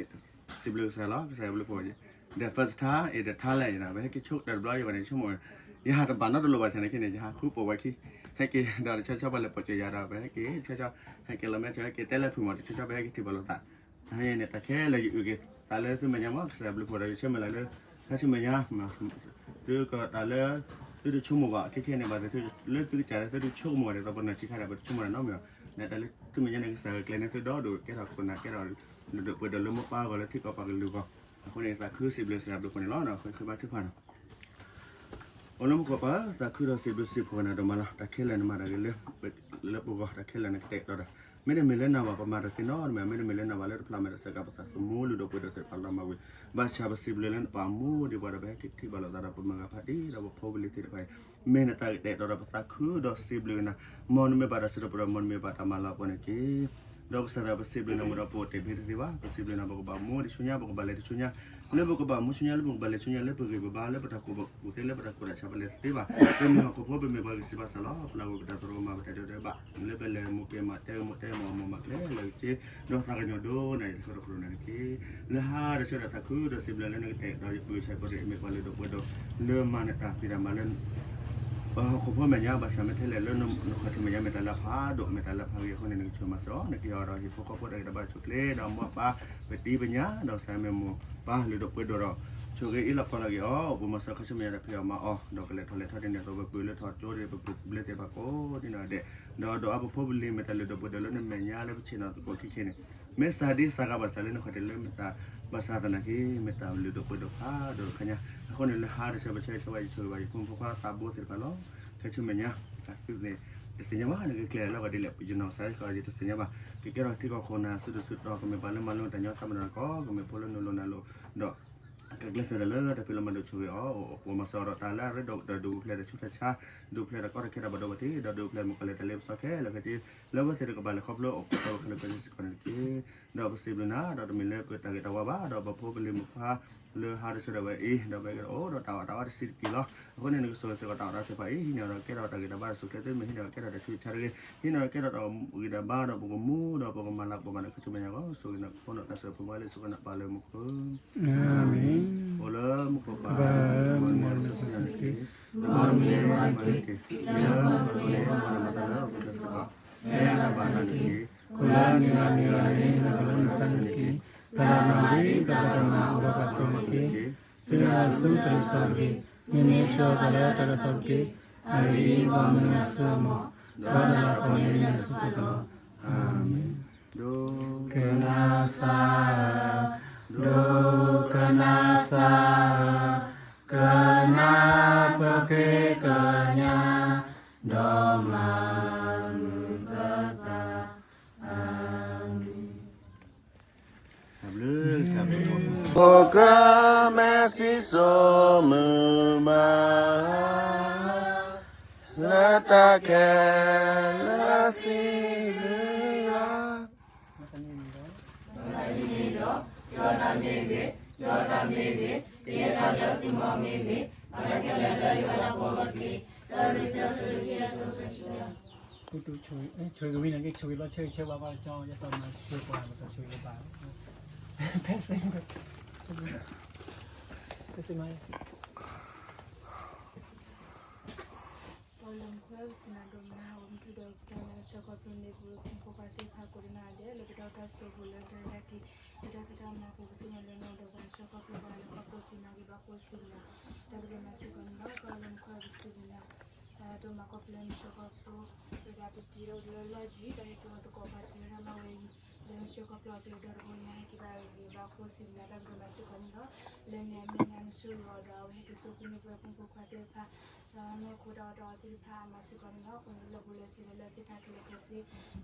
စံးဘျုးကစၢ်လီၤ ကစၢ်ယွၤဘျုးဖှိၣ်, the first time is the talent နီၤ, ပဟဲက့ၤဆိကတၢၢ်တဘျီယဲၢ်ဘၣ်န့ၣ် ဆိကမိၣ်, ယဟးတဘၣ်နီတလိၤဘၣ်ဆၣ်န့ၣ်ခဲန့ၣ် ယဟးဃုပိာ်ဝဲခံ, ဟဲက့ၤဒီးတဆီဆီပှၤလဲၤပိာ်စၢၤယၤဒီး ပဟဲက့ၤဆီဆီ, ဟဲက့ၤလီၤမဲာ်ဆၢ ဟဲက့ၤတဲလၢဖုၣ်မး တဆီဆီပဟဲက့ၤထံၣ်ဘၣ်လိာ်သး, တဟါညါန့ၣ် တၢ်ခဲလၢာ်ယအုၣ်က့ၤသးလၢသုမဲာ်ညါမး ကစၢ်ယွၤဘျုးဖှိၣ်ဒီး ယဆၢမုၢ်လၢ်လၢ, ခါဆူမဲာ်ညါ သုကတၢၢ်လၢ, သုတဆိကမိၣ်ဘၣ် ခဲခဲန့ၣ်ဘၣ်သ့ၣ်သု, လၢသုကစၢ်လၢသုတဆိကမိၣ်ဘၣ်ဒ်သိးပနီၢ်ဆံးခါဒီး ပတဆိကမိၣ်တၢ်နီတမံၤဘၣ်, နတၢ်လၢသုမဲာ်ညါန့ၣ် ကစၢ်ယွၤကျဲၤန့ၢ်သုဒီဒိၣ် ကဲထီၣ်ခိၣ်နၢ်ကဲထီၣ်, ဒိၣ်ဒိၣ်ပှဲၤဒိၣ်လၢမိၢ်ပၢ်အဂီၢ်လၢထံကီၢ်ပှၤကလုာ်အဂီၢ်, အဃိန့ၣ် သးခုစံးဘျုးကစၢ်ယွၤဘျုးဖှိၣ်န့ၣ်လီၤ ဃ့ဘါထုကဖၣ်နီၤ အိၣ်လၢမူခိၣ်ပၢ် သးခုဒီးစံးဘျုးစံးဖှိၣ်နၤဒိၣ်မးလီၤ တၢ်ခဲလၢာ်နမၤတၢ်ဂ့ၤလၢ, လၢပဂီၢ် တၢ်ခဲလၢာ်နကတဲာ်ကတီၤဒီး, မ့တမ့ၢ်လၢနၤဘၣ် ပမၤတသ့နီတမံၤ, မ့တမ့ၢ်လၢနၤဘၣ်လၢတဖျါမဲာ်တစဲးကး ပသးသမူလုၢ်ဒိၣ်ပှ့ၤဒိၣ်သ့ၣ်တဖၣ်လီၤမၢ်ဝံၤ, ဘၣ်ဆၣ်ပစံးဘျုးလၢနပာ်မူဒံးပှၤဒီး ပဟဲက့ၤထံၣ်ဘၣ်လိာ်သးဒီးပမုၢ်ဂၤဖးဒံးဒီးပဖိပလံၤသ့ၣ်တဖၣ်အံၤ, မ့ၢ်နတၢ်ကတဲာ်ကတီၤဒီးပသးခုဒီးစံးဘျုးက့ၤနၤ, မ်နမ့ၢ်ဘၣ်တၢ်စံးထီၣ်ပတြၢၤ မ်နမ့ၢ်ဘၣ်တၢ်မၤလၤကပီၤန့ၣ်တက့ၢ်. ဒီးကစၢ်သးပစံးဘျုးနၤ မ်ဒီးပအိၣ်တ့ၢ်ဘၣ်တသ့ဘၣ်, ပစံးဘျုးနၤ ပကဘၣ်မူဒံးဆူညါ ပကဘၣ်လဲၤတဆူညါ, လၢပကဘၣ်မူဆူညါ လၢပကဘၣ်လဲၤဆူညါ လၢပဂံၢ်ပဘါ လၢပတၢ်ကူၣ်ဘၣ်ကူၣ်သ့ လၢပတၢ်ကူၣ်တၢ်ဆး ပလဲၤတသ့ဘၣ်. ပမ့ၢ်ဟီၣ်ခိၣ်ဖိ ပမ့ၢ်ပှၤဂံၢ်စၢ်ဘါစၢ်လီၤ. ပျၢ်ဝဲပတၢ်သရိာ်ကမၣ် ပတၢ်ဒဲးဘး လၢပလဲၤမူကဲမၤတဲမူတဲမၤအီၣ်မူမၤကျဲလၢက့ၤ, ဒီးသးကညီၤဒိၣ်နၤ ယတခီတခီနၤတက့ၢ်. လၢဟါဒီးဆၢဒီးသးခုဒီးစံးဘျုးလၢနကတဲာ်ကတီၤယပုၢ်ယဆၣ်ဖိတဂၤ မ့ၢ်ပှၤလုၢ်ဒိၣ်ပှ့ၤဒိၣ် လၢမၤနတၢ်ဖံးတၢ်မၤလၢ ပဟီၣ်ခိၣ်ဖိမဲာ်ညါ ဘၣ်ဆၣ်မ့ၢ်ထဲလဲၣ်လၢနခီၣ်ထံးမဲာ်ညါ မ့ၢ်တၢ်လၢအဖးဒိၣ် မ့ၢ်တၢ်လၢအဖးဂ့ၤအဃိန့ၣ် နကဆိၣ်မၤစၢၤအီၤ နကဟ့ၣ်အီၤဒီးဟံၣ်ဖိဃီဖိတၢ်ဂံၢ်တၢ်ဘါဆိၣ်ချ့ ဒီးမိၢ်ပၢ်ပတံၤပညၣ် ဒီးကစၢ်မ့ၢ်မိၢ်ပၢ်လုၢ်ဒိၣ်ပှ့ၤဒိၣ်ဒီး ဆိၣ်ဂ့ၤအ့ၣ်လိာ်ကွၢ်လိာ်က့ၤအီၤ အိၣ်ဘူးမၤစၢၤခါဆူမဲာ်ညါဒီးဖံးအီၣ်မၤအီၣ် ဒီးကလဲၤထီၣ်လဲၤထီၣ်ဒ်န့ၣ်အသိး ပပုၢ်လၢထီၣ်ကၠိဒီး ပပုၢ်ပလၢသ့ၣ်တဖၣ်ကိးဒ်နီၢ်ဂၤဒဲး ဒီးဒိးအါပဖိပလံၤ မ့ၢ်တၢ်လုၢ်ဒိၣ်ပှ့ၤဒိၣ်လၢနမဲာ်ညါလၢပဆ့ၣ်နီၤသကိးခံခ့န့ၣ် မ့ၢ်စၢ်ဒ်စၢ်ဂၤဘၣ်ဆၣ်လၢနခီၣ်ထံးလၢမ့ၢ်တၢ်ဘၣ်ဆၣ်သနာ်က့ မ့ၢ်တၢ်လုၢ်ဒိၣ်ပှ့ၤဒိၣ်ဖးဒိၣ်တခါညါ အဃိန့ၣ်လၢဟါဒီးဆၢဘၣ်ဆၢဂ့ၤဆၢဝါ ယဆိၣ်ဂ့ၤဘၣ်ယဖိမုၣ်ဖိခွါသးဘိသ့ၣ်တဖၣ်လီၤ. ခဲဆူမဲာ်ညါ တၢ်သုသ့ၣ် တသ့ၣ်ညါဘၣ် နကကျဲၤလၢဂီၤဒ်လဲၣ် ယနီၢ်ကစၢ်ယခီၣ်ယတသ့ၣ်ညါဘၣ် ကကဲထီၣ်ထံကီၢ်ခိၣ်နၢ် စုဒုၣ်စုတီၤ ကမ့ၢ်ပှၤလၢမၤလိတၢ်ညီ သးမၤနၢၤကီၢ် ကမ့ၢ်ဖိလၢနုာ်လီၤနၤလိၤ ဒီး ကကျဲးစၢးတၢ်လၢတၢ်ဖံးလီၤမၤဒိၣ်ဆိၣ်ဂ့ၤအီၤ အိၣ်မၤစၢၤအီၤဒီးတၢ်လၢအရ့ဒိၣ်ဒီးဒုးအိၣ်ဖျဲၣ်ဒီးဆူတၢ်ဆါ ဒုးအိၣ်ဖျဲၣ်ဒီးကီတၢ်ခဲတၢ်ဘၣ်ဒိဘၣ်ထံး ဒီးဒုးအိၣ်ဖျဲၣ်မုၣ်ကီၤလံၢ်တၢ်လ့ပစီခဲလၢာ်ခဲဆ့ လၢဝဲသ့ၣ်တကပၤလဲၤခီဖျိအိၣ်ဖျဲၣ်ဝဲခဲလၢာ်ခဲဆ့စ့ၢ်ကီးန့ၣ်တက့ၢ်. ဒီးပစံးဘျုးနၤ ဒီးတမ့ၢ်လၢပတၢ်ဂ့ၤတၢ်ဝါဘၣ် ဒီးပဖိပလံၤမိၢ်ပၢ် လၢဟါဒီးဆၢဒီးဝဲအံၤ ဒီးပကအိၣ်ဒီးတၢ်အီၣ်တၢ်အီတဆံးတက့ၢ်လီၤ. အဃိန့ၣ် နကဆိၣ်ဂ့ၤစ့ၢ်ကီးတၢ်အီၣ်တၢ်အီသ့ၣ်တဖၣ်အံၤ ဟံးန့ၢ်အီၤဒီးကဲထီၣ်တၢ်ဂံၢ်တၢ်ဘါဒီးဆိၣ်ချ့ သုမ့ၢ်ဟံးန့ၢ်အီၤကဲထီၣ်တၢ်ဆူးတၢ်ဆါတဂ့ၤ ဟံးန့ၢ်အီၤကဲထီၣ်တၢ်ဂံၢ်တၢ်ဘါဒီးပကမူဒီးပကမၤလၤကပီၤဘၣ်ဒီးခဲဆူမဲာ်ညါကီး ဆိၣ်ဂ့ၤနၤကိးနီၢ်တၢ်စၢၤဖိမုၣ်လၢယ့ၣ်ၡူးခရံာ်န့ၣ် ပၢ်လၢမူခိၣ် အၤမ့ၣ်. အိၣ်လၢမူခိၣ်ပၢ် မၤနၢၤစီဆှံယွၤန့ၣ်တက့ၢ်. ဒီးမၤနၢၤမၤနၢၤတက့ၢ်. လၢမၤနၢၤမၤနၢၤတၢ်လၢအဂ့ၤတၢ်စ့ၢ်ကီး ဖဲအတၢ်ဘၣ်နၤန့ၣ်တက့ၢ်. ခိၣ်လၢနံၤလၢနံၤလၢနံၤလၢနံၤလၢနံၤန့ၣ်တက့ၢ်. ဖဲလၢအမၤဂ့ၤ ဖဲလၢအမၤအိၣ်ဒီးပှၤသ့န့ၣ်တက့ၢ်. သုတၢ်ဆူးတၢ်ဆါတဂ့ၤ. မ့မ့ၢ်ဆၢကတီၢ်လၢတၢ်ကပီၤတက့ၢ်. အဂ့ၢ်အံၤ မ်မ့ၢ်နဆိမိၣ် ဒီးနၢ်ပၢၢ်န့ၣ်မ့ၢ်နဆိကမိၣ် အၤမ့ၣ်. ဒိကနၣ်စၢ်ဧၢ, ဒိကနၣ်စၢ်ဧၢ, ကနၣ်ပဃ့ကညး, ဒီးမၤမုာ်ပသး, အၤမ့ၣ်. ပကမဲာ်စံးစိၤမုာ်မး လၢတၢ်ခဲလၢာ်စံးဘျုးယွၤ ပလၢမူခိၣ် ပစံးမၤဒိၣ်မး အဝဲမူထူဒီးပတၢ်လၢဆၢကီၢ်ပူၤန့ၣ် ပဖိပလံၤသ့ၣ်တဖၣ်ကိးဂၤဒဲး လၢပတၢ်အိၣ်တၢ်ဆိးပူၤလၢတၢ်ရဲၣ်တၢ်ကျဲၤ ပတၢ်ဖံးတၢ်မၤပူၤ ပသ့ၣ်ညါလၢနအိၣ်ဒီးပှၤဆၢကီၢ်ပူၤ ပှၤလၢခီဖျိသ့ၣ်နာ်က့ၤဘၣ်ကိးစံးဘျုး တၢ်ဘျုးမၤစ့ၢ်ကီးန့ၣ်လီၤ. ပလၢမူခိၣ် ပစံးဘျုးနၤ ဒိၣ်မးကီၢ်ပူၤလၢနဆၢကီၢ်ပူၤ ဝဲဒၣ်ပတံၤဒီးလၢလီၢ်ယံၤ ဒီးဟဲက့ၤအိၣ်သကိးပှၤတၢ်လၢလီၢ်ယံၤ လၢနဆၢကီၢ်ပူၤအကျဲဒီတဘိညါ ဟဲက့ၤဘၣ်ဂ့ၤဂ့ၤဘၣ်ကိးစံးဘျုး တၢ်ဘျုးမၤစ့ၢ်ကီးန့ၣ်လီၤ. လၢန့ၣ်အမဲာ်ညါနဆိၣ်ဂ့ၤအီၤဒီး အဝဲဟဲက့ၤစိာ်ဃုန့ၢ်ပှၤဖိမုၣ်ဖိခွါသ့ၣ်တဖၣ် နီၢ်ခိတၢ်အီၣ်တၢ်အီသ့ၣ်တဖၣ် မၤစ့ၢ်ကီးန့ၣ်လီၤ. အဃိန့ၣ်လၢပူၤလၢစံးလၢလၢသ့ၣ်တဖၣ်ခဲလၢာ်ခဲဆ့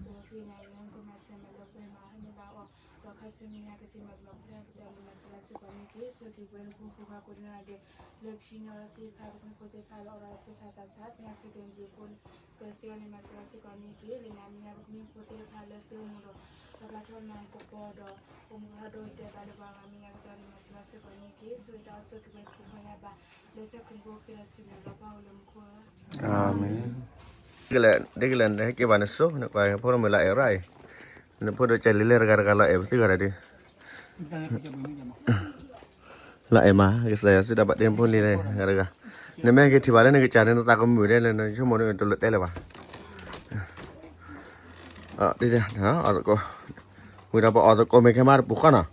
ပဃ့ကညးလၢကမၤစၢၤမၤလၢပှဲၤမၤဟဲန့ၢ်ဘၣ်အီၤ ဒီးခါဆူညါကသ့မၤကမၤဖိတၢ်ကတၢၢ် မၤစၢၤလၢစ့ၢ်ကီးန့ၣ်တက့ၢ်. ဆိၣ်ဂ့ၤပှဲၤလၢဖိမုၣ်ဖိခွါကိးဂၤဒဲး လၢဖံနီၢ်သ့ၣ်တဖၣ် ပကမံဖိသ့ၣ်တဖၣ်လၢအီၣ်ဒီးတၢ်ဆါသးဆါ သ့ၣ်ညါဆိၣ်ဂ့ၤမ့ၢ်ဖိ ကသ့အီၤန့ၣ် မၤစၢၤလၢစ့ၢ်ကီးန့ၣ်တက့ၢ်. လၢန့ၣ်အမဲာ်ညါ ပကမံဖိသ့ၣ်တဖၣ်လၢသုအိၣ်မူဒီး ပှၤဖျါထီၣ်နၢ်ကပီၤဒီး အိၣ်မူပှၤထီၣ်ဒိၣ်ကတၢၢ်ဘၣ်လၢပှၤဂၤမဲာ်ညါကသ့အီၤန့ၣ် မၤစၢၤလၢစ့ၢ်ကီးန့ၣ်တက့ၢ်. ဆိၣ်ဂ့ၤတၢ်အိၣ်ဆူၣ်အိၣ်ချ့ပှဲၤခံခီယါဘၣ် လၢစ့ၢ်ကီး ပခိၣ်လၢစံးဘျုးလၢပှၤအိၣ်လၢမူခိၣ် အၤမ့ၣ်. ဒ်ကလဲၣ် ဒ်ကလဲၣ် နဟဲက့ၤဘၣ်နစိ နကွၢ်ဖိဒိၣ်မုၣ်လၢအဲၣ်ရၣ်အံၤ နဖိဒိၣ်ကဲလံလၢတဂၤတဂၤလီၤအဲၣ်ပသ့ၣ်ဂၤဒီး လီၤအဲၣ်မး ကစၢ်ယွၤစံးတၢ်ဘၣ်တ့ဖိလံၤတဂၤတဂၤ နမ့ၢ်ဟဲက့ၤထံၣ်ဘၣ်လၢနကစၢ်န့ၣ် နသးကမုာ်ဒဲးလၢနဆိကမိၣ်န့ၣ် တလိၣ်တဲလၢၤဘၣ် အီၣ်သကိး ဝံၤဒီးပအီၣ်သကိးမ့ၢ်ခဲမးတပူၤဃီနီၤ